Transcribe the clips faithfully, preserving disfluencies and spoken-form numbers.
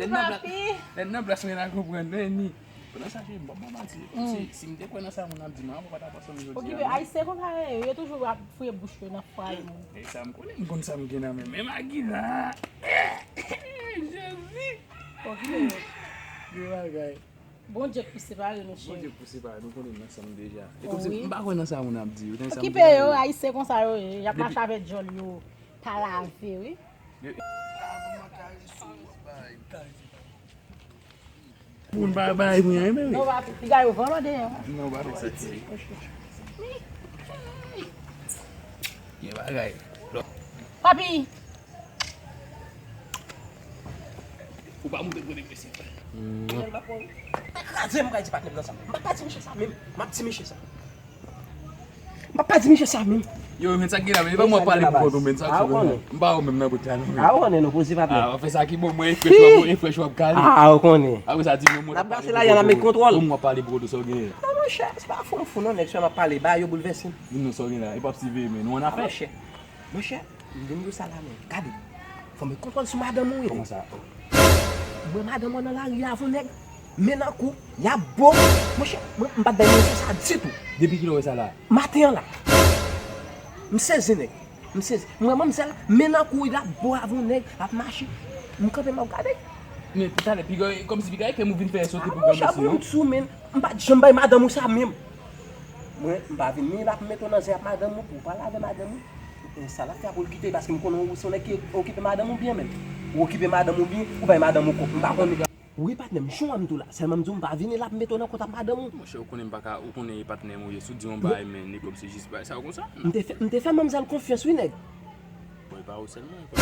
Lè n nan plas, lè n nan plas mwen la konprann, men ni. Pandan sa, cheri, m p ap ba w manti. Si, si m te kwè nan sa moun ap di, mwen, mwen pa t ap ansanm jodi a, non. Okipe, Ayisyen konsa yo ye, yo toujou ap fouye bouch yo nan fwaye moun. E sa m konnen, m konn sa m gen nan men m. Men Magina. Jezi. Okipe yo. Gen bagay. Bondye k pou separe nou, cheri. Bondye k pou separe nou, konnen n ansanm deja. E kòmsi m pa kwè nan sa moun ap di yo. Okipe yo, Ayisyen konsa yo ye, y ap mache avèk djòl yo pa lave, wi. Moun pa bay mwen anyen, men wi. Non, papi, piga yo van lòdè an. Non, papi, sa ti. Gen bagay. Papi! Ou pa moute kote mesye. Kraze m, m pa di patnè m nan sa. M pa di misye sa menm. M ap di misye sa. M pa di misye sa menm. Yo, men sa k gen la, men e pa mwen pale pou kont ou, men sa k fè m pa ou menm nan bout la, non, men. A, ou konnen nou poze patnè. A, fè sa ki bon, mwen e frèch w ap, e frèch w ap kale. A, ou konnen. Apre sa, di mwen, mwen ap pale pou kont ou. Mwen ap pale pou kont ou, sa w genyen. Non, monchè, se pa fou m fou, non, nèg sè m ap pale, ba yo boulvèse m. Di nou sa w gen la, e p ap siveye, men nou an afè. Monchè, monchè, m vin di w sa la, men gade, fò m gen kontwòl sou madanm ou, wi. Kòman sa? Mwen, madanm mwen nan lari a avè yon nèg, men nan kou, y ap bo. Monchè, mwen, m pa t bay mesye sa ditou. Depi kilè w wè sa la? Maten an la. M sezi, nèg. M sezi. M wè manmzèl, men nan kou, l ap bo avè yon nèg, l ap mache. M kanpe, m ap gade. Men talè, piga, kòmsi piga e fè m ou vin fè sote pou granmesi, non? A, monchè, pou m di w, men, m pa t janm bay madanm ou sa menm. Mwen, m pa vin ni l ap mete w nan zen ak madanm ou pou w pale avè madanm ou. E sa l ap fè pou l kite, paske m konnen ou se yon nèg ki okipe madanm ou byen menm. Ou okipe madanm ou byen, ou bay madanm ou kòb. M pa konnen. Wi, patnè m, jan m di w la, sèlman m di w m pa vini la pou m mete w nan kont ak madanm ou. Monchè, ou konnen m pa ka, ou konnen e patnè m ou ye, si w di yon bagay, men li kòmsi jis bagay sa yo konsa. M te fè, m te fè manmzèl konfyans, wi, nèg. Bon, e pa ou sèlman, e pa ou.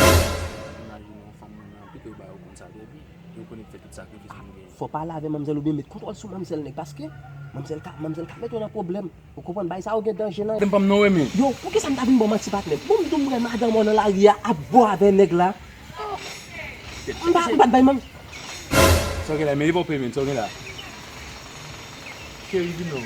Imajine yon fanm mwen nan pito ba yo konn sa depi. Yo konnen fè tout sakrifis moun genyen. Fò pale avè manmzèl oubyen met kontwòl sou manmzèl, nèg, paske manmzèl ka, manmzèl ka mete w nan pwoblèm. Ou konprann, bagay sa yo gen danje nan. Dem pa m non, wi, men. Yo, poukisa m ta vin ba w manti, patnè? Bon, m di w m wè madanm ou nan lari a ap bo avè nèg la. M pa, m pa t bay manm. Sa w gen la, men li pa w peye, men sa w gen la. Cheri, vin non.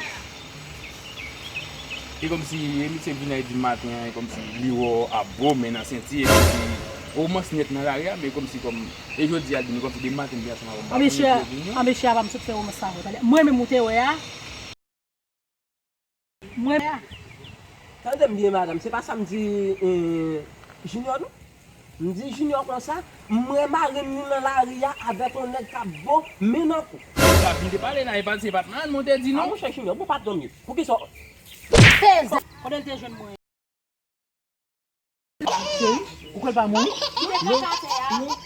E kòmsi, e misye vin la, e di maten an, e kòmsi li wè w ap bo men nan senti, e kòmsi ou mans nèt nan lari a, men kòmsi kòm, e jodi a, l di, men kòmsi depi maten m te ansanm avè w, m pa konnen si w vin, non. Anbechè a pa m sot fè womans sa vre. Mwen menm ou te wè a. Mwen. Tande m byen, madanm, se pa sa m di, eh, Junior, non. M di Junior konsa, m wè marenn li nan lari a avèk yon nèg k ap bo men nan kou. Sa vin te pale la, e pa, se pa t mal, mwen te di non. A, monchè Junior, bon, pa t dòmi. Poukisa? Sezè. Kote l te jwenn mwen? Cheri, ou kwè l pa mouri? Non, non.